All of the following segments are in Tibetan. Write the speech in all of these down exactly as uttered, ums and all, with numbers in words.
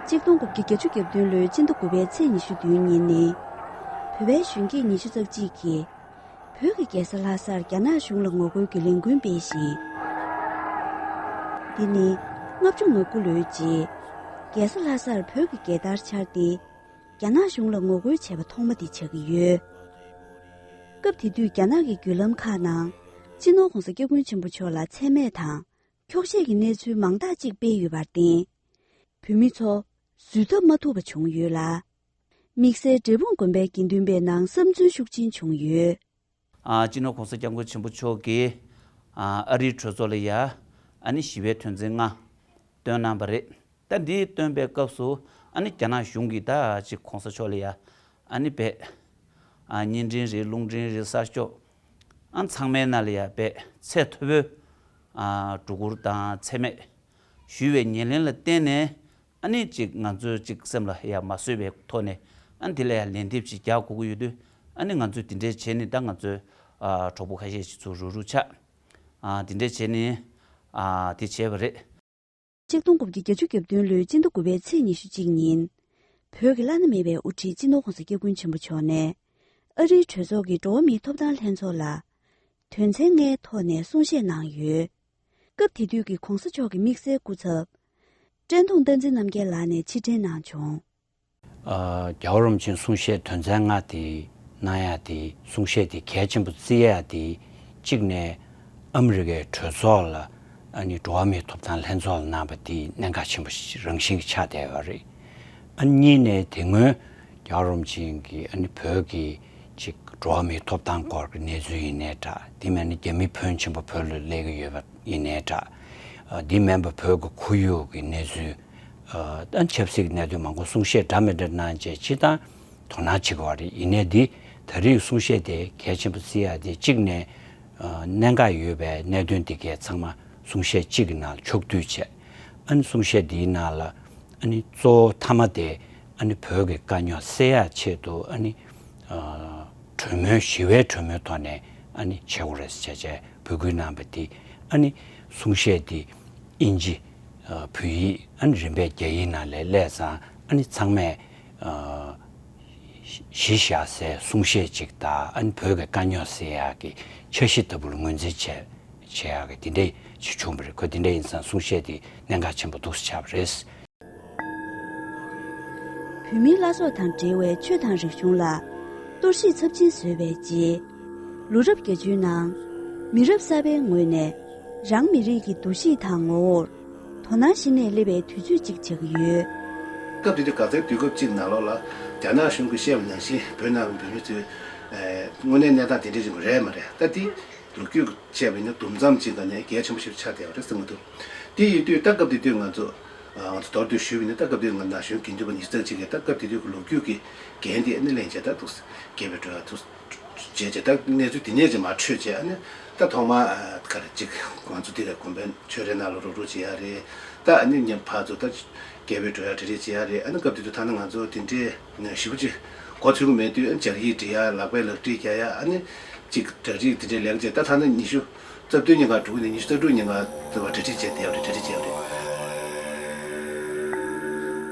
གཅིག་སྟོང་དགུ་བརྒྱ་བརྒྱད་ཅུ་གྱ་བདུན་ལོའི་སྤྱི་ཟླ་དགུ་པའི་ཚེས་ཉི་ཤུ་བདུན་ཉིན་ནི། བོད་པའི་གཞོན་སྐྱེས་ཉི་ཤུ་རྩ་གཅིག་གིས། བོད་ཀྱི་རྒྱལ་ས་ལྷ་སར་རྒྱ་ནག་གཞུང་ལ་ངོ་རྒོལ་གྱི་ལས་འགུལ་སྤེལ་ཞིང་། འདི་ནི་ལྔ་བཅུ་ང་དགུ་ལོའི་རྗེས། རྒྱལ་ས་ལྷ་སར་བོད་ཀྱི་རྒྱལ་དར་འཕྱར་ཏེ། རྒྱ་ནག་གཞུང་ལ་ངོ་རྒོལ་བྱས་པ་ཐོག་མ་དེ་ཆགས་ཀྱི་ཡོད། སྐབས་དེ་དུས་རྒྱ་ནག་གི་བརྒྱུད་ལམ་ཁག་ནང་། སྤྱི་ནོར་༧གོང་ས་༧སྐྱབས་མགོན་ཆེན་པོ་མཆོག་ལ་མཚན་སྨད་དང་། འཁྱོག་བཤད་ཀྱི་གནས་ཚུལ་མང་དག་ཅིག་སྤེལ་ཡོད་པར་བརྟེན། བོད་མི་ཚོ་བཟོད་ཐབས་མ་ཐུབ་པ་བྱུང་ཡོད་ལ། དམིགས་བསལ་འབྲས་སྤུངས་དགོན་པའི་དགེ་འདུན་པའི་ནང་བསམ་ཚུལ་ཤུགས་ཆེན་བྱུང་ཡོད། ཨ། སྤྱི་ནོར་༧གོང་ས་༧སྐྱབས་མགོན་ཆེན་པོ་མཆོག་གིས། ཨ། ཨ་རིའི་གྲོས་ཚོགས་ལ་ཡ། ཨ་ནི་ཞི་བའི་དོན་ཚན་ལྔ་བཏོན་གནང་བ་རེད། ད་འདི་བཏོན་པའི་སྐབས་སུ། ཨ་ནི་རྒྱ་ནག་གཞུང་གིས་ད་ཅིག་༧གོང་ས་མཆོག་ལ་ཡ། ཨ་ནི་བས། ཨ། བརྙན་འཕྲིན་རེད། རླུང་འཕྲིན་རེད། གསར་ཤོག་ཨ། ཚང་མའི་ནང་ལ་ཡ་བས་ཚད་མཐོ་པོའི། ཨ། སྒྲོ་སྐུར་དང་མཚན་སྨད་ཞུས་པའི་ཉེར་ལེན་ལ་བརྟེན་ནས། ཨ་ནི་ཅིག་ང་ཚོས་ཅིག་སེམས་ལ་ཡ་མ་བཟོད་པའི་ཐོག་ནས། ཨ་ནི་དེ་ལ་ཡ་ལན་འདེབས་ཅིག་རྒྱག་དགོས་ཀྱི་ཡོད་དུས། ཨ་ནི་ང་ཚོས་དེ་འདྲས་བྱས་ནས། ད་ང་ཚོའི། ཨ། གྲོགས་པོ་ཁ་ཤས་ཤིག་ཚུར་རུག་རུག་ཆགས། ཨ། དེ་འདྲས་བྱས་ནས། ཨ། དེ་བྱས་པ་རེད། གཅིག་སྟོང་དགུ་བརྒྱ་བརྒྱད་ཅུ་གྱ་བདུན་ལོའི་སྤྱི་ཟླ་དགུ་པའི་ཚེས་ཉི་ཤུ་གཅིག་ཉིན། བོད་ཀྱི་བླ་ན་མེད་པའི་དབུ་ཁྲིད་སྤྱི་ནོར་༧གོང་ས་༧སྐྱབས་མགོན་ཆེན་པོ་མཆོག་ནས། ཨ་རིའི་གྲོས་ཚོགས་ཀྱི་འགྲོ་བ་མིའི་ཐོབ་ཐང་ལྷན་ཚོགས་ལ། དོན་ཚན་ལྔའི་ཐོག་ནས་གསུང་བཤད་གནང་ཡོད། སྐབས་དེ་དུས་ཀྱི་༧གོང་ས་མཆོག་གི་དམིགས་བསལ་སྐུ་ཚབ། བཀྲས་མཐོང་བསྟན་འཛིན་རྣམ་རྒྱལ་ལགས་ནས་ཕྱིར་དྲན་གནང་བྱུང་། ཨ། རྒྱལ་བ་རིན་པོ་ཆེས་གསུང་བཤད་དོན་ཚན་ལྔ་དེ་གནང་ཡ་དེ། གསུང་བཤད་དེ་གལ་ཆེན་པོ་བརྩི་ཡ་དེ། གཅིག་ནས་ཨ་མི་རི་ཀའི་གྲོས་ཚོགས་ལ། ཨ་ནི་འགྲོ་བ་མིའི་ཐོབ་ཐང་ལྷན་ཚོགས་ལ་གནང་བ་དེ་གནད་འགག་ཆེན་པོ་ཞིག་རང་བཞིན་གྱི་ཆགས་བསྡད་ཡོད་རེད། ཨ། གཉིས་ནས་དེ་སྔོན་རྒྱལ་བ་རིན་པོ་ཆེ་གིས། ཨ་ནི་བོད་ཀྱི་ཅིག་འགྲོ་བ་མིའི་ཐོབ་ཐང་སྐོར་གྱི་གནས་ཚུལ་ཡིན་ནའི་འདྲ། དེ་མིན་ན་རྒྱ་མི་ཕོན་ཆེན་པོ་བོད་ལ་སླེབས་ཀྱི་ཡོད་པ་ཡིན་ནའི་འདྲ། ཨ། དེ་མིན་པ་བོད་ཀྱི་ཁོར་ཡུག་གི་གནས་ཚུལ། ཨ། ཨ། ཆབ་སྲིད་ཀྱི་གནད་དོན་མང་པོ་གསུང་བཤད་འདྲ་མི་འདྲ་གནང་བྱས། སྤྱིར་བཏང་དོ་སྣང་བྱེད་ཀྱི་ཡོད་རེད། ཡིན་ནའི་འདི་ད་རེས་གསུང་བཤད་དེ་གལ་ཆེན་པོ་བརྩི་ཡ་དེ། གཅིག་ནས། ཨ། གནད་འགག་ཡོད་པའི་གནད་དོན་དེ་གའི་ཚང་མ་གསུང་བཤད་གཅིག་གི་ནང་ལ་ཕྱོགས་བསྡུས་བྱས། ཨ་ནི་གསུང་བཤད་འདིའི་ནང་ལ། ཨ་ནི་གཙོ་བོ་མཐའ་མ་དེ། ཨ་ནི་བོད་ཀྱི་དཀའ་རྙོག་སེལ་ཡ་ཆེད་དུ། ཨ་ནི། ཨ། གྲོས་མོལ། ཞི་བའི་གྲོས་མོལ་ཐོག་ནས། ཨ་ནི་བྱེད་དགོས་རེད་ཟེར་བྱས་བྱས་འབོད་སྐུལ་གནང་བ་དེ། ཨ་ནི་གསུང་བཤད་དེ་ཨིན་ཇི། ཨ། བོད་ཡིག། ཨ་ནི་རིམ་པས་རྒྱ་ཡིག་ནང་ལ་སླེབས་ཙང་། ཨ་ནི་ཚང་མས། ཨ། གཞི་བཞག་སའི་གསུང་བཤད་ཅིག་དང་། ཨ་ནི་བོད་ཀྱི་དཀའ་རྙོག་སེལ་ཡག་གི་འཆར་གཞི་ལྟ་བུ་ལ་ངོས་འཛིན་བྱས། བྱེད་ཡག་གི་དེ་འདྲ་ཅིག་བྱུང་བ་རེད། ཁོ་དེ་འདྲ་ཡིན་ཙང་གསུང་བཤད་དེ་གནད་འགག་ཆེན་པོ་འདུག་སེ་ཆགས་པ་རེད། བོད་མིའི་བླ་སྲོག་དང་འབྲེལ་བའི་ཆོས་དང་རིག་གཞུང་ལ་གཏོར་བཤིག་ཚབས་ཆེན་བཟོས་པའི་རྗེས། ལོ་རབས་བརྒྱད་ཅུའི་ནང་། མི་རབས་གསར་པའི་ངོས་ནས་རང་མི་རིགས་ཀྱི་འདུ་ཤེས་དང་ངོ་བོར་དོ་སྣང་གཞི་ནས་སླེབས་པའི་དུས་ཚོད་ཅིག་ཆགས་ཀྱི་ཡོད། སྐབས་དེ་དུས་ག་ཚོད་དུས་སྐབས་གཅིག་ནང་ལོགས་ལ་རྒྱ་ནག་གཞུང་གིས་བཤད་པ་ནང་བཞིན་བོད་ནང་གི་བོད་མི་ཚོའི། ཨེ། དངོས་གནས་གནས་སྟངས་དེ་འདྲ་ཞིག་རེད་མ་རེད། ད་དེ་ལོ་རྒྱུས་བཤད་པ་ཡིན་ན་དུམ་མཚམས་ཅིག་ག་ནས་གལ་ཆེན་པོ་ཞིག་ཆགས་བསྡད་པ་རེད་བསམ་གྱི་འདུག་དེ་ཡིན་དུས་ད་སྐབས་དེ་དུས་ང་ཚོ། ཨ། ང་ཚོ་མདོར་བསྡུས་ཞུས་པ་ཡིན་ན། ད་སྐབས་དེ་དུས་ང་ན་གཞོན་དགེ་འདུན་པ་ཉི་ཤུ་རྩ་གཅིག་གིས་ད་སྐབས་དེ་དུས་ཀྱི་ལོ་རྒྱུས་ཀྱི་འགན་དེ་ཨ་ནི་ལེན་བྱས། ད་འདུག་སེ་རྒྱལ་བའི་སྒྲོལ་ཡག་འདུག་སེ་བྱས་བྱས། ད་གནས་ཚུལ་དེ་ནས་ཅིག་མར་འཕྲོས་བྱས། ཨ་ནི་ད་ཐོག་མར། ཨ། ག་རེ་ཅིག་ང་ཚོ་འདི་ག་དགོན་པའི་ཆོས་རའི་ནང་ལ་རོགས་རོགས་བྱེད་ཡག་རེད། ད་ཨ་ནི་ཉིན་ཕར་ཚུར་ད་རྒྱལ་བའི་སྒྲོལ་ཡག་གྲ་སྒྲིག་བྱེད་ཡག་རེད། ཨ་ནི་སྐབས་དེ་དུས་ཐ་ན་ང་ཚོ་དེ་འདྲའི་ཞེ་པོ་ཅིག་འགོ་ཚུགས་ཀྱི་མེད་དུས། ཨ་ནི་སྦྱར་ཡིག་འབྲི་ཡག། ལག་པས་ལག་བྲིས་རྒྱག་ཡག། ཨ་ནི་ཅིག་གྲ་སྒྲིག་དེ་འདྲའི་ལས་ཀ་བྱས། ད་ཐ་ན་ཉི་ཤུ་རྩ་བདུན་ཉིན་གང་དྲུག་ནས་ཉི་ཤུ་རྩ་དྲུག་ཉིན་གང་དུ་བ་གྲ་སྒྲིག་བྱས་བསྡད་ཡོད་རེད། གྲ་སྒྲིག་བྱས་ཡོད་རེད།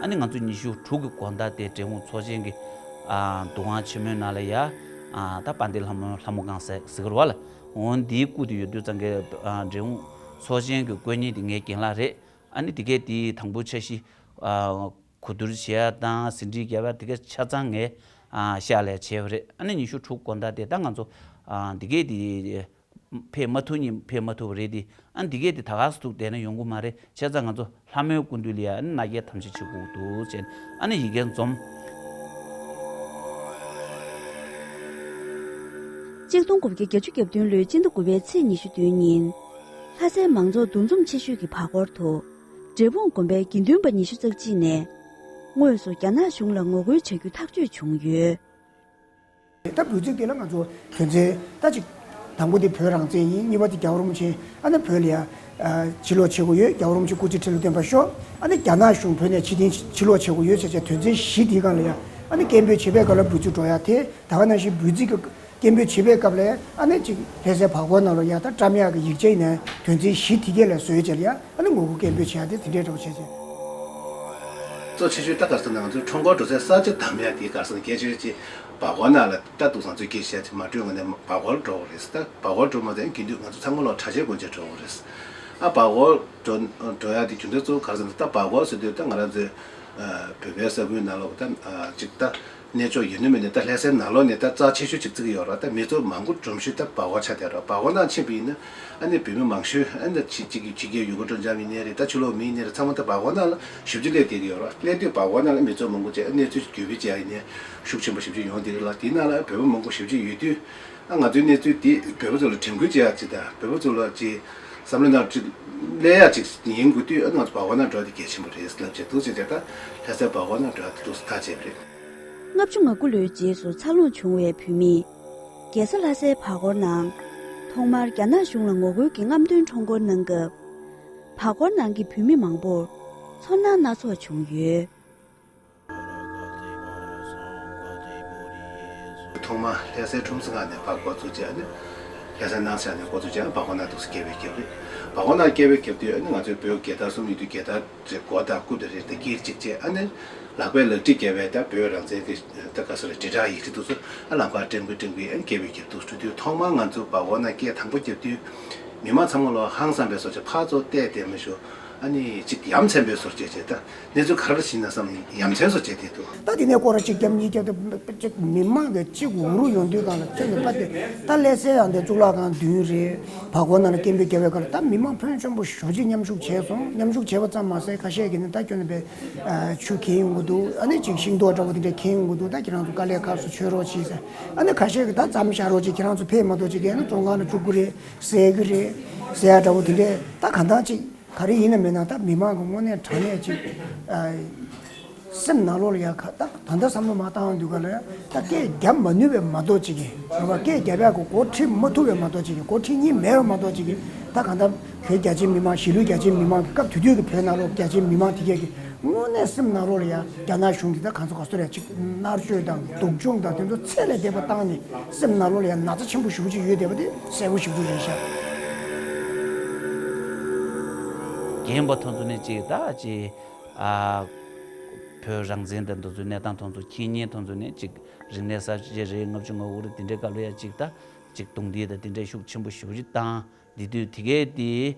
ཨ་ནི་ང་ཚོ་ཉི་ཤུ་དྲུག་གི་དགོང་དག་དེ་འབྲས་སྤུངས་ཚོགས་ཆེན་གྱི། ཨ། འདུ་ཁང་ཆེན་མོའི་ནང་ལ་ཡ། ཨ། ད་དཔལ་ལྡན་ལྷ་མོ། ལྷ་མོ་ཁང་ཟེར་ཟེར་གྱི་རེད་པ་ལགས། འོ་འདིའི་སྐུ་དེ་ཡོད་དུས་ཙང་གི། ཨ། འབྲས་སྤུངས་ཚོགས་ཆེན་གྱི་དཀོན་གཉེར་དེ་ངའི་རྒན་ལགས་རེད། ཨ་ནི་དེ་གས་དེའི་དང་པོ་འཆར་གཞི། ཨ། གོ་བསྡུར་བྱེད་ཡ་དང་ཟིན་བྲིས་རྒྱབ་ཡ་དེ་ག་ཆ་ཚང་ངས། ཨ། ཤག་ལས་བྱས་པ་རེད། ཨ་ནི་ཉི་ཤུ་དྲུག་དགོང་དག་དེ་ད་ང་ཚོ། ཨ། འདི་གས་དེ་ཕེབས་མ་ཐུབ་ནི་ཕེབས་མ་ཐུབ་པ་རེད་དེ། ཨ་ནི་འདི་གས་དེ་ད་ག་སེ་ཐུག་བསྡད་ན་ཡོང་གི་མ་རེད། བྱས་ཙང་ང་ཚོ་ལྷ་མོའི་སྐུ་མདུན་ལ་ཡ། ཨ་ནི་མནའ་སྐྱེལ་དམ་བཅའ་བྱེད་དགོས་འདུག་ཟེར། ཨ་ནི་ཡི་གེ་འཛོམས། གཅིག་སྟོང་དགུ་བརྒྱ་བརྒྱད་ཅུ་གྱ་བདུན་ལོའི་སྤྱི་ཟླ་དགུ་པའི་ཚེས་ཉི་ཤུ་བདུན་ཉིན། ལྷ་སའི་མང་ཚོགས་འདུ་འཛོམས་ཆེ་ཤོས་ཀྱི་བར་སྐོར་དུ། འབྲས་སྤུངས་དགོན་པའི་དགེ་འདུན་པ་ཉི་ཤུ་རྩ་གཅིག་ནས། དངོས་སུ་རྒྱ་ནག་གཞུང་ལ་ངོ་རྒོལ་བྱ་རྒྱུ་ཐག་གཅོད་བྱུང་ཡོད། ད་འབོད་ཚིག་དེ་ལ་ང་ཚོ་དོན་ཚན། ད་ཅིག་དང་པོ་དེ་བོད་རང་བཙན་ཡིན། གཉིས་པ་དེ་རྒྱལ་བ་རིན་པོ་ཆེ། ཨ་ནི་བོད་ལ་ཡ། ཨ། ཕྱིར་ལོག་བྱེད་དགོས་ཡོད། རྒྱལ་བ་རིན་པོ་ཆེ་སྐུ་ཚེ་ཁྲི་ལོ་བརྟན་པར་ཤོག་ཨ་ནི་རྒྱ་ནག་གཞུང་བོད་ནས་ཕྱིར་འཐེན་ཕྱིར་ལོག་བྱེད་དགོས་ཡོད་ཟེར་བྱས། དོན་ཚན་བཞི་དེའི་སྒང་ལ་ཡ། ཨ་ནི་སྐད་འབོད་བྱེད་པའི་སྐབས་ལ་འབོད་ཚིག་འགྲོ་ཡ་དེ། ད་ག་ནང་བཞིན་འབོད་ཚིག་གི། སྐད་འབོད་བྱེད་པའི་སྐབས་ལ། ཨ་ནི་ཅིག་ལྷ་སའི་བར་སྐོར་ནང་ལ་ཡ། ད་བཀྲམ་ཡག་གི་ཡིག་ཆ་ཡིན་ནའི་དོན་ཚན་བཞི་དེ་གས་ལ་བཟོས་བྱས་ལ་ཡ། ཨ་ནི་ངོ་རྒོལ་སྐད་འབོད་བྱེད་ཡག་དེ་དེ་འདྲའི་འདྲ་པོ་བྱས་བྱས། གཙོ་ཆེ་ཤོས་ད་ག་རེ་ཟེར་ན། ང་ཚོའི་ཁྲོམ་སྐོར་འགྲོ་སའི་ས་ཆ་བདམས་ཡ་དེ་ག་རེ་ཟེར་ན། གལ་ཆེ་ཤོས་ཅིག་བར་སྐོར་ནང་ལ་ད་འདུག་ས་ང་ཚོའི་སྐད་ཆ་བཤད་ཚེ་མ་གྲོས་ངང་ནས་བར་སྐོར་འགྲོ་དགོས་རེད། ད་བར་སྐོར་འགྲོ་མ་ཐུབ་ན་དགེ་འདུན་ང་ཚོ་ཚང་མ་ལོག་གྲྭ་ཆས་གོན་ཆས་འགྲོ་དགོས་རེད། ཨ་བར་སྐོར་འགྲོ་འགྲོ་ཡ་དེ་རྒྱུ་མཚན་གཙོ་བོ་ག་རེ་ཟེར་ན། ད་བར་སྐོར་ཟེར་དུས་ད་ང་རང་ཚོའི་བོད་པའི་ས་ཁུལ་ནང་ལོག་ད་ཅིག་ད། གནས་མཆོག་ཡོད་ན་མེད་ན། ད་ལྷ་སའི་ནང་ལོགས་ནས་ད་རྩ་ཆེ་ཤོས་ཅིག་བརྩི་གི་ཡོད་རེད། ད་མི་ཚོགས་མང་པོ་འཛོམས་ཤོས་ད་བར་སྐོར་ཆགས་བསྡད་རེད། བར་སྐོར་ནང་ཕྱིན་པ་ཡིན་ན་ཨ་ནི་བོད་མི་མང་ཤོས་ཨ་ནི་ཕྱི་ཕྱི་རྒྱལ་ཡུལ་སྐོར་སྤྲོ་འཆམ་ཡིན་ནའི་རེད། ད་ཕྱི་ལོགས་མི་ཡིན་ནའི་རེད། ཚང་མ་ད་བར་སྐོར་ནང་ལ་ཞེ་པོ་ཅིག་སླེབས་བསྡད་ཀྱི་ཡོད་རེད། སླེབས་དུས་བར་སྐོར་ནང་ལ་མི་ཚོགས་མང་པོ་བྱས་གནས་ཚུལ་བརྒྱུད་སྤེལ་བྱས་ཡིན་ནའི་ཤུགས་ཆེན་པོ་ཞེ་པོ་ཅིག་ཡོང་བསྡད་ཀྱི་རེད་ལ། དེའི་ནང་ལ་བོད་པ་མང་པོ་ཞེ་པོ་ཅིག་ཡོད་དུས་ཨ་ང་ཚོའི་གནས་ཚུལ་འདི་བོད་པ་ཚོ་ལ་དྲན་སྐུལ་བྱེད་ཡག་ཅིག་དང་། བོད་པ་ཚོ་ལ་ཅིག་བསམ་བློའི་ནང་ཅིག་སླེབས་ཡག་ཅིག་ཡིན་དགོས་དུས་ཨ་ང་ཚོ་བར་སྐོར་ནང་འགྲོ་ཡ་དེ་གལ་ཆེན་པོ་རེད་ལབ་བྱས་འདུག་བྱས་བྱས། ད་ལྷ་སའི་བར་སྐོར་ནང་འགྲོ་ཡ་དེ་འདུག་སེ་ཐག་བཅད་པ་རེད། ལྔ་བཅུ་ང་དགུ་ལོའི་རྗེས་སུ་འཚར་ལོངས་བྱུང་བའི་བོད་མིས། རྒྱལ་ས་ལྷ་སའི་བར་སྐོར་ནང་ཐོག་མར་རྒྱ་ནག་གཞུང་ལ་ངོ་རྒོལ་གྱི་རྔམ་སྟོན་ཁྲོམ་སྐོར་གནང་སྐབས། བར་སྐོར་ནང་གི་བོད་མི་མང་པོར་ཚོར་སྣང་སྣ་ཚོགས་བྱུང་ཡོད། ཐོག་མར་ལྷ་སའི་ཁྲོམ་གཟིགས་ཁང་ནས་ཕར་འགོ་བཙུགས་བྱས་ནས། ལྷ་སའི་ནང་ཤར་ནས་འགོ་བཙུགས་བྱས་ནས་བར་སྐོར་ནང་འདུག་སེ་སྐད་འབོད་བརྒྱབ་རེད། བར་སྐོར་ནང་སྐད་འབོད་བརྒྱབ་དུས་ཨ་ནི་ང་ཚོའི་བོད་རྒྱལ་དར་གསུམ་ཡོད་དུས་རྒྱལ་དར་ཅིག་མགོ་དང་སྐུ་དང་རེ་དེ་དཀྱིལ་གཅིག་བྱས། ཨ་ནི་ལག་པས་ལག་བྲིས་བརྒྱབ་པའི་ད་བོད་རང་བཙན་གྱི་ད་ག་ཟེར་རེད། དྲིལ་བསྒྲགས་ཡིག་ཆ་དེ་ཚོ་ཨ་ལམ་ཁར་སྒྲེང་གི་སྒྲེང་གི་ཨ་ནི་སྐད་འབོད་བརྒྱབ་འདུག་སེ་འགྲོ་དུས། ཐོག་མར་ང་ཚོ་བར་སྐོར་ནང་སྐད་དང་པོ་བརྒྱབ་དུས་མི་མང་ཚང་མ་ལོག་ཧང་སངས་པའི་བཟོ་བྱས། ཕར་ཚུར་བལྟས་བལྟས་མ་ཞུ། ཨ་ནི་ཅིག་ཡ་མཚན་པའི་བཟོ་བྱས་བྱས། ད་གནས་ཚུལ་ག་རེ་ཞིག་ན་བསམ་ཡ་མཚན་བཟོ་བྱས་བསྡད་འདུག་ད་དེ་ནས་སྐོར་ར་གཅིག་བརྒྱབ་གཉིས་བརྒྱབ་དེ་གཅིག་མི་མང་གི་གཅིག་འུ་རུ་ཡོང་དུས་སྒང་ལ་ཁྱོད་ནི་པ་དེ་ད་ལྷ་སའི་ཡང་དེ་གཙུག་ལག་ཁང་མདུན་རེད། བར་སྐོར་ནང་ལ་སྐད་འབོད་བརྒྱབ་པའི་སྒང་ལ་ད་མི་མང་ཕོན་ཆེན་པོ་ཞེ་པོ་ཅིག་མཉམ་ཞུགས་བྱས་སོང་། མཉམ་ཞུགས་བྱས་པ་ཙམ་མ་ཟད་ཁ་ཤས་ཀྱིས་ནི་ད་ཁྱོད་ནི་པའི་ཆུ་འཁྱེར་ཡོང་གི་འདུག་ཨ་ནི་ཅིག་ཤིང་ཏོག་འདྲ་བོ་དེ་འདྲ་འཁྱེར་ཡོང་གི་འདུག་ད་ཁྱེད་རང་ཚོ་དཀའ་ལས་ཁག་སོང་། མཆོད་རོགས་བྱེད་ཟེར། ཨ་ནི་ཁ་ཤས་ཀྱིས་ད་མཚམས་བཞག་རོགས་བྱེད། ཁྱེད་རང་ཚོ་ཕེབས་མ་གཏོགས་ཅིག་གིས་ཨ་ནི་བཙོན་ཁང་ལ་བཅུག་གི་རེད། བསད་གི་རེད་ཟེར་ཡ་འདྲ་བོ་དེ་འདྲས། ད་གང་ལྟར་ཅིག་ག་རེ་ཡིན་ན་མིན་ན་ད་མི་མང་གི་དངོས་གནས་དྲང་གནས་ཅིག་ཨ་སེམས་ནང་ལོགས་ལ་ཡ་ཁ་ད་ད་ལྟ་བསམ་བློ་མར་བཏང་དུས་སྒང་ལ་ད་སྐད་རྒྱབ་མ་ནུས་པའི་མ་གཏོགས་ཅིག་གིས། རེད་པ། སྐད་རྒྱབ་ཡག་གི་འགོ་ཁྲིད་མ་ཐུབ་པའི་མ་གཏོགས་ཅིག་གིས། འགོ་ཁྲིད་མཁན་མེད་པའི་མ་གཏོགས་ཅིག་གིས། ད་གང་ལྟར་བོད་རྒྱ་ཆེའི་མི་མང་། གཞིས་ལུས་རྒྱ་ཆེའི་མི་མང་གི་སྐབས་དེ་དུས་ཀྱི་བོད་ནང་ལོགས་རྒྱ་ཆེའི་མི་མང་དེ་གས་ཀྱིས་དངོས་གནས་སེམས་ནང་ལོགས་ལ་ཡ་རྒྱ་ནག་གཞུང་གིས་ད་གང་ཟེར་ག་ཟེར་རེད། ཅིག་མནར་གཅོད་དང་སྡུག་སྦྱོང་དང་དེ་ཚོ་ཚད་ལས་འདས་པ་བཏང་ནས་སེམས་ནང་ལོགས་ལ་ཡ་ན་ཚ་ཆེན་པོ་ཞེ་པོ་ཅིག་ཡོད་བསྡད་པ་དེ་གསལ་པོ་ཞེ་པོ་ཅིག་རེད་ཤག་རྒན་པ་དེ་ཚོ་ནི་ཅིག་ད་ཅིག་ཨ་བོད་རང་བཙན་དང་དེ་ཚོའི་གནས་སྟངས་དེ་ཚོ་མཁྱེན་མཁན་དེ་ཚོ་ནི་ཅིག་རིག་གནས་གསར་བརྗེ་རེད། ལྔ་བཅུ་ང་དགུ་རེད། དེ་འདྲའི་སྐབས་ལ་ཡ་ཅིག་ད་ཅིག་རྡུང་རྡེག་དང་དེ་འདྲའི་ཤུགས་ཆེན་པོ་ཞེ་པོ་ཅིག་བཏང་། དེ་དུས་དེ་གའི་དེ་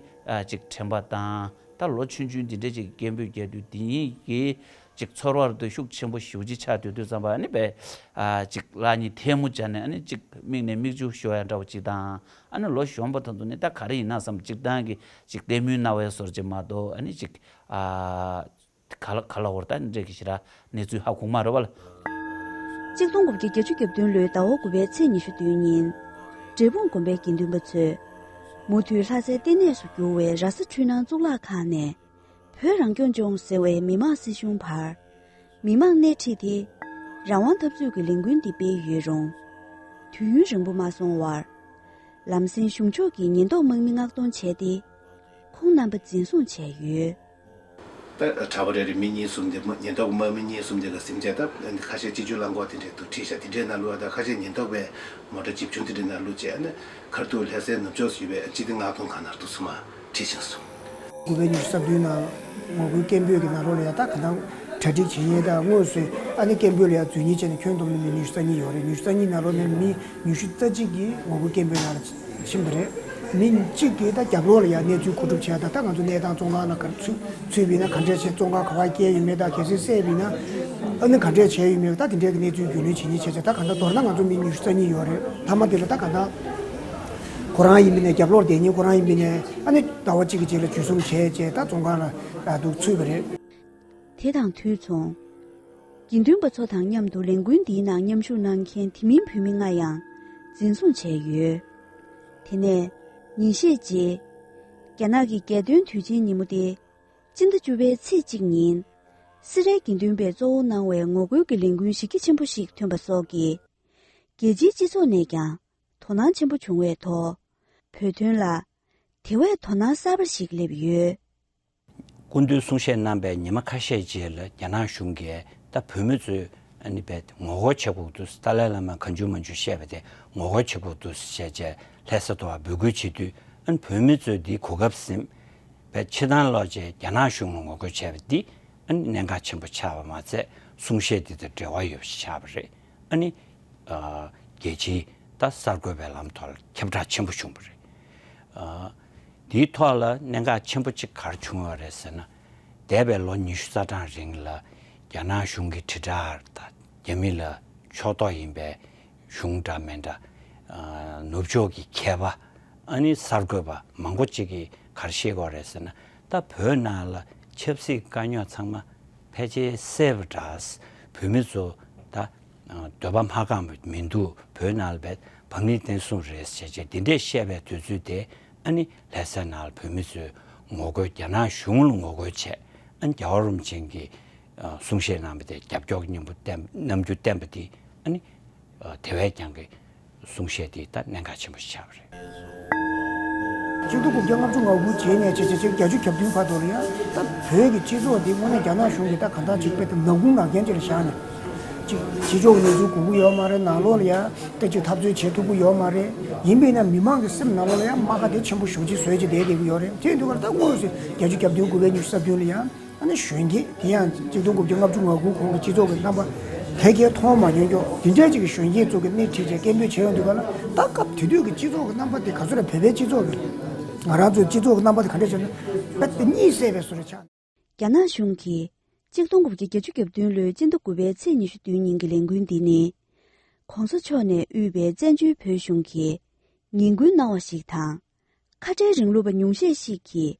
ཨ་ཅིག་དྲན་པ་དང་། ད་ལོ་ཆུང་ཆུང་དེ་འདྲས་ཅིག་སྐད་འབོད་རྒྱག་དུས་དེ་གཉིས་ཀྱི་ཅིག་ཚོར་བ་དེ་ཤུགས་ཆེན་པོ་ཞེ་པོ་ཅིག་ཆགས་སྡོད་དུས་ཙམ་པ། ཨ་ནི་བས་ཨ་ཅིག་ལག་གཉིས་ཐལ་མོ་སྦྱར་ནས། ཨ་ནི་ཅིག་མིག་ནས་མིག་ཆུ་ཤོར་ཡ་འདྲ་བོ་ཅིག་དང་། ཨ་ནི་ལོ་གཞོན་པ་དེ་ཚོ་ནི་ད་ག་རེ་ཡིན་ན་བསམ། སྤྱིར་བཏང་གི་ཅིག་ལྟད་མོའི་རྣ་བའི་བཟོ་འདྲ་ཅིག་མ་གཏོགས། ཨ་ནི་ཅིག་ཨ་ག་ལ་ག་ལ་འོར་ད་འདྲ་གི་ཞེ་དྲག་གནས་ཚུལ་ཧ་གོ་མ་རེད་པ་ལ། གཅིག་སྟོང་དགུ་བརྒྱ་བརྒྱད་ཅུ་གྱ་བདུན་ལོའི་ཟླ་བ་དགུ་པའི་ཚེས་ཉི་ཤུ་བདུན་ཉིན། འབྲས་སྤུངས་དགོན་པའི་དགེ་འདུན་པ་ཚོས་མུ་མཐུད་ལྷ་སའི་ལྟེ་གནས་སུ་གྱུར་བའི་ར་ས་འཕྲུལ་སྣང་གཙུག་ལག་ཁང་ནས། བོད་རང་སྐྱོང་ལྗོངས་ཟེར་བའི་མི་དམངས་སྲིད་གཞུང་བར་མི་དམངས་སྣེ་ཁྲིད་དེ་རང་དབང་འཐབ་རྩོད་ཀྱི་ལས་འགུལ་འདི་སྤེལ་ཡོད་རུང་། དུས་ཡུན་རིང་པོ་མ་སོང་བར། ལམ་སེང་གཞུང་ཕྱོགས་ཀྱིས་ཉེན་རྟོག་དམག་མི་མངགས་གཏོང་བྱས་ཏེ། ཁོང་རྣམ་པ་འཛིན་བཟུང་བྱས་ཡོད། ད་གྲྭ་པ་རེ་རེ་མི་གཉིས་གསུམ་དེ། ཉེན་རྟོག་དམག་མི་གཉིས་གསུམ་དེ་ག་ཟིན་བྱས། ད་ཁ་ཤས་སྤྱི་སྤྱོད་རླངས་འཁོར་དེ་འདྲས་འདུག་ཁྲིད་ཤག་དེ་འདྲའི་ནང་བླུགས། ད་ཁ་ཤས་ཉེན་རྟོག་པའི་མོ་ཊ་ཇིབ་ཆུང་དེ་འདྲའི་ནང་བླུགས་བྱས། ཨ་ནི་ཁ་ཐུག་ལྷ་སའི་ནུབ་ཕྱོགས་སུ་ཡོད་པའི་སྤྱི་བདེ་མངགས་གཏོང་ཁང་ནང་འདུག་སེ་མར་ཁྲིད་ཕྱིན་སོང་། དགུ་པའི་ཉི་ཤུ་རྩ་བདུན་ནང་ངོ་རྒོལ་སྐད་འབོད་ཀྱི་ནང་ལོགས་ལ་ཡ་ད་ག་ནང་གྲ་སྒྲིག་བྱེད་མཁན། ད་དངོས་སུ་ཨ་ནི་སྐད་འབོད་ལ་ཡ་འཛུལ་མཁན་བྱས་ནས་ཁྱོན་བསྡོམས་ནས་མི་ཉི་ཤུ་རྩ་གཉིས་ཡོད་རེད། ཉི་ཤུ་རྩ་གཉིས་ནང་ལོགས་ནས་མི་ཉི་ཤུ་རྩ་གཅིག་གིས་ངོ་རྒོལ་སྐད་འབོད་ནང་ལ་ཕྱིན་པ་རེད། མི་གཅིག་གིས་ད་རྒྱབ་ལོགས་ལ་ཡ་གནས་ཚུལ་མཁོ་སྒྲུབ་བྱས། ད་ད་ང་ཚོ་གནས་སྟངས་བཙོན་ཁང་ནང་ག་རེ་ཚུད་ཚུད་པ་ཡིན་ན་ག་འདྲས་བྱས། བཙོན་ཁང་ག་པར་བསྐྱལ་ཡོད་མེད། ད་གལ་སྲིད་བསད་པ་ཡིན་ན་ཨ་ནི་ག་འདྲས་བྱས་ཡོད་མེད། ད་དེ་འདྲས་ཀྱི་གནས་ཚུལ་རྒྱུས་ལོན་བྱེད་མཁན་བྱས་བྱས། ད་ག་ད་མདོར་ན་ང་ཚོ་མི་ཉི་ཤུ་རྩ་གཉིས་ཡོད་རེད། མཐའ་མ་དེ་ལ་ད་ག་ད་ཁོ་རང་ཡིན་མིན་ནས། རྒྱབ་ལོགས་བསྡད་མཁན་ཁོ་རང་ཡིན་མིན་ནས། ཨ་ནི་ཟླ་བ་གཅིག་གི་རྗེས་ལ་འཇུ་བཟུང་བྱས་བྱས། ད་བཙོན་ཁང་ལ་འདུག་ཚུད་པ་རེད། དེ་དང་དུས་མཚུངས། དགེ་འདུན་པ་ཚོ་དང་མཉམ་དུ་ལས་འགུལ་འདིའི་ནང་མཉམ་ཞུགས་གནང་མཁན་དེ་མིན་བོད་མི་ལྔ་ཡང་འཛིན་བཟུང་བྱས་ཡོད། དེ་ནས་ཉིན་ཤས་རྗེས། རྒྱ་ནག་གི་རྒྱལ་སྟོན་དུས་ཆེན་ཉིན་མོ་སྟེ། སྤྱི་ཟླ་བཅུ་པའི་ཚེས་གཅིག་ཉིན། སེ་རའི་དགེ་འདུན་པས་གཙོ་བོ་གནང་བའི་ངོ་རྒོལ་གྱི་ལས་འགུལ་གཞི་རྒྱ་ཆེན་པོ་ཞིག་ཐོན་པ་སོགས་ཀྱིས། རྒྱལ་སྤྱིའི་སྤྱི་ཚོགས་ནས་ཀྱང་དོ་སྣང་ཆེན་པོ་བྱུང་བའི་ཐོག་བོད་དོན་ལ་དེ་བས་དོ་སྣང་གསར་པ་ཞིག་སླེབས་ཡོད། སྐུ་མདུན་གསུང་བཤད་གནང་པའི་ཉི་མ་ཁ་ཤས་རྗེས་ལ་རྒྱ་ནག་གཞུང་གིས་ད་བོད་མི་ཚོས་ཨ་ནི་བས་ངོ་རྒོལ་བྱེད་དགོས་འདུག་ཏཱ་ལའི་བླ་མ་གང་བྱུང་མང་བྱུང་བཤད་པ་དེ་ངོ་རྒོལ་བྱེད་དགོས་འདུག་ཟེར་བྱས་ལྷ་ས་དུ་བ་འབོད་སྐུལ་བྱེད་དུས། ཨ་ནི་བོད་མི་ཚོས་འདིའི་གོ་སྐབས་ཟིན་པས་ཕྱི་ཐང་ལོག་བྱས་རྒྱ་ནག་གཞུང་ལ་ངོ་རྒོལ་བྱས་པ་འདི་ ཨ་ནི་གནད་འགག་ཆེན་པོ་ཆགས་པ་མ་ཚད་གསུང་བཤད་འདི་དང་འབྲེལ་བ་ཡོད་པ་ཞིག་ཆགས་པ་རེད། ཨ་ནི་ཨ་རྒྱལ་སྤྱིའི་ད་གསར་འགོད་པའི་ལམ་ཐོག་ལ་ཁྱབ་བསྒྲགས་ཆེན་པོ་བྱུང་བ་རེད། ཨ་དེའི་ཐོག་ལ་གནད་འགག་ཆེན་པོ་གཅིག་ག་རེ་བྱུང་བ་རེད་ཟེར་ན། འདས་པའི་ལོ་ཉི་ཤུ་རྩ་གྲངས་རིང་ལ་རྒྱ་ནག་གཞུང་གི་དྲིལ་བསྒྲགས་དང་རྒྱ་མི་ལ་ཕྱོགས་གཏོགས་ཡིན་པའི་གཞུང་འདྲ་མིན་འདྲ། ཨ་ནུབ་ཕྱོགས་ཀྱི་མཁས་པ། ཨ་ནི་གསར་འགོད་པ་མང་པོ་གཅིག་གིས་ག་རེ་བཤད་ཀྱི་ཡོད་རེད་ཟེར་ན། ད་བོད་ནང་ལ་ཆབ་སྲིད་དཀའ་རྙོག་ཚང་མ་ཕལ་ཆེར་སེལ་བ་འདྲ། བོད་མི་ཚོ་ད་འདོད་པ་མ་ཁེངས་པ་མི་འདུག་བོད་ནང་ལ་བས་བམ་ནི་བསྟན་སྲུང་རེད་ཟེར་བྱས་འདི་འདྲས་བཤད་པའི་དུས་ཚོད་དེ། ཨ་ནི་ལྷ་སའི་ནང་ལ་བོད་མི་ཚོས་ངོ་རྒོལ། རྒྱ་ནག་གཞུང་ལ་ངོ་རྒོལ་བྱས། ཨ་ནི་རྒྱལ་བ་རིན་པོ་ཆེ་གིས་གསུང་བཤད་གནང་བ་དེ་རྒྱབ་སྐྱོར་གྱི་སྙིང་པོ་བསྟན། རྣམ་འགྱུར་བསྟན་པ་དེ། ཨ་ནི་དེ་བས་ཀྱང་གི་གསུང་བཤད་དེ་ད་གནད་འགག་ཆེན་པོ་ཞིག་ཆགས་པ་རེད། གཅིག་སྟོང་དགུ་བརྒྱ་ལྔ་བཅུ་ང་དགུ་རྗེས་ནས་བྱས་བྱས་བྱས་བརྒྱད་ཅུ་གྱ་བདུན་བར་དུ་ལ་ཡང་ད་བོད་ཀྱི་སྤྱི་ཚོགས་འདི་དངོས་གནས་རྒྱ་ནག་གཞུང་གིས་ད་གང་ལྟར་ཅིག་དཔེ་ད་ནག་ཁུང་ནག་རྐྱང་ཅིག་ལ་བཞག་ནས། ཅིག་ཕྱི་ཕྱོགས་ཀྱི་གནས་ཚུལ་གོ་གི་ཡོད་མ་རེད། ནང་ལོགས་ལ་ཡང་ད་ཅིག་འཐབ་རྩོད་བྱེད་ཐུབ་ཀྱི་ཡོད་མ་རེད། ཡིན་པས་ན་མི་མང་གི་སེམས་ནང་ལོགས་ལ་ཡང་རྨ་ཁ་དེ་ཆེན་པོ་ཞེ་པོ་ཅིག་བཟོས་བྱས་བསྡད་བསྡད་ཀྱི་ཡོད་རེད། དེ་ཡིན་དུས་ཀ་ད་དངོས་སུ་བརྒྱད་ཅུ་གྱ་བདུན་དགུ་པའི་ཉི་ཤུ་རྩ་བདུན་ལ་ཡང་། ཨ་ནི་གཞོན་སྐྱེས་དེ་ཡང་གཅིག་སྟོང་དགུ་བརྒྱ་ལྔ་བཅུ་ང་དགུ་གོང་གི་སྤྱི་ཚོགས་ཀྱི་རྣམ་པ་དེ་གས་མཐོང་མ་མྱོང་ཀྱོག་དེ་འདྲས་ཅིག་གི་གཞོན་སྐྱེས་ཚོ་གི་སྣེ་ཁྲིད་བྱས་སྐད་འབོད་བྱས་ཡོང་དུས་ག་ལ། ད་སྐབས་དེ་དུས་ཀྱི་སྤྱི་ཚོགས་ཀྱི་རྣམ་པ་དེ་ག་ཚོད་རེད། བོད་པའི་སྤྱི་ཚོགས་ཀྱི་ང་རང་ཚོའི་སྤྱི་ཚོགས་ཀྱི་རྣམ་པ་དེ་ག་འདྲས་བྱས་ན་རྦད་དེ་གཉིད་སད་པའི་བཟོ་འདྲ་ཆགས། རྒྱ་ནག་གཞུང་གིས་གཅིག་སྟོང་དགུ་བརྒྱ་བརྒྱད་ཅུ་གྱ་བདུན་ལོའི་སྤྱི་ཟླ་དགུ་པའི་ཚེས་ཉི་ཤུ་བདུན་ཉིན་གྱི་ལས་འགུལ་འདི་ནི། ྋགོང་ས་མཆོག་ནས་དབུས་པའི་བཙན་བྱོལ་བོད་གཞུང་གིས་ངན་སྐུལ་གནང་བ་ཞིག་དང་། ཁ་བྲལ་རིང་ལུགས་པ་ཉུང་ཤས་ཤིག་གིས་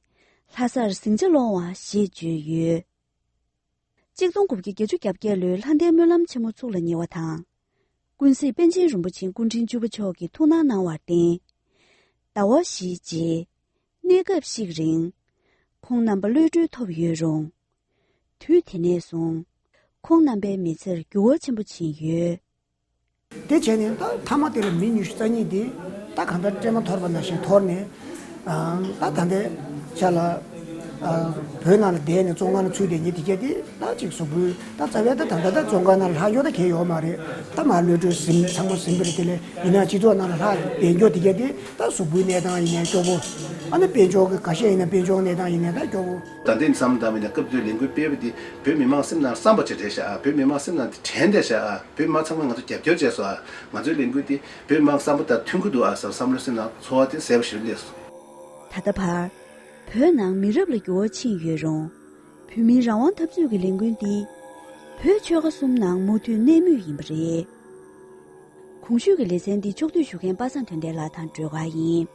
ལྷ་སར་ཟིང་ཆ་སློང་བ་ཞེས་བརྗོད་ཡོད། གཅིག་སྟོང་དགུ་བརྒྱ་བརྒྱད་ཅུ་གྱ་བརྒྱད་ལོའི་ལྷ་ལྡན་སྨོན་ལམ་ཆེན་མོ་ཚུགས་ལ་ཉེ་བ་དང་། ཀུན་གཟིགས་པཎ་ཆེན་རིན་པོ་ཆེ་སྐུ་ཕྲེང་བཅུ་པ་མཆོག་གིས་ཐུགས་སྣང་གནང་བར་བརྟེན། ཟླ་བ་བཞིའི་རྗེས། གནས་སྐབས་ཤིག་རིང་། ཁོང་རྣམ་པ་གློད་གྲོལ་ཐོབ་ཡོད་རུང་། དུས་དེ་ནས་བཟུང་། ཁོང་རྣམ་པའི་མི་ཚེར་འགྱུར་བ་ཆེན་པོ་ཕྱིན་ཡོད། དེ་བྱས་ནས་ད་མཐའ་མ་དེ་ལ་མི་ཉི་ཤུ་རྩ་གཉིས་དེ་ད་གང་ལྟར་སྲན་མ་འཐོར་བ་ནང་བཞིན་འཐོར་ནས། ཨ་ད་ད་ལྟའི་ཆ་ལ་ཨ་བོད་ནང་ལ་བསྡད་ནས་བཙོན་ཁང་ལ་ཚུད་བསྡད་མཁན་དེ་གྱད་དེ་ད་ཅིག་གཟུགས་པོའི་ད་རྩ་བའི་ད་ད་ད་ད་བཙོན་ཁང་ནང་ལ་ལྷག་ཡོད་ད་གལ་ཡོད་མ་རེད། ད་མར་གློད་གྲོལ་ཟིན་ཚང་མ་ཟིན་པ་རེད། དེ་ལས་ཡིན་ན་སྤྱི་ཚོགས་ནང་ལ་ལྷག་བསྡད་མཁན་དེ་གྱད་དེ་ད་གཟུགས་པོའི་གནས་སྟངས་ཡིན་ནའི་སྐྱོ་པོ། ཨ་ནི་དཔལ་འབྱོར་གྱི་ཁ་ཤས་ཡིན་ན་དཔལ་འབྱོར་གནས་སྟངས་ཡིན་ནའི་ད་སྐྱོ་པོ། ད་ལྟའི་བསམ་བློ་བཏང་བ་ཡིན་ན་སྐབས་དེ་ལས་འགུལ་སྤེལ་བ་དེ་བོད་མི་མང་སེམས་ནང་བསམ་པ་ཅིག་རེད་ཤག་ཨ། བོད་མི་མང་སེམས་ནང་དེ་དྲན་བསྡད་ཤག་ཨ། བོད་མི་མང་ཚང་མས་ང་ཚོ་རྒྱབ་སྐྱོར་བྱས་སོང་ཨ། ང་ཚོའི་ལས་འགུལ་དེ་བོད་མི་མང་བསམ་པ་དང་མཐུན་གྱི་འདུག་ཨ་ཟེར་བསམ་བློ་སེམས་ནང་ཚོར་བ་དེ་གསལ་པོ་ཞིག་སླེབས་སོང་། ད་ལྟ་བར་བོད་ནང་མི་རབས་ལ་འགྱུར་བ་ཕྱིན་ཡོད་རུང་། བོད་མིའི་རང་དབང་འཐབ་རྩོད་ཀྱི་ལས་འགུལ་འདི་བོད་ཆོལ་ཁ་གསུམ་ནང་མུ་མཐུད་གནས་མུས་ཡིན་པ་རེད། གོང་ཞུས་ཀྱི་ལེ་ཚན་འདི་ཕྱོགས་བསྡུས་ཞུ་མཁན་པ་སངས་དོན་ལྡན་ལགས་དང་སྒྲོལ་དཀར་ཡིན།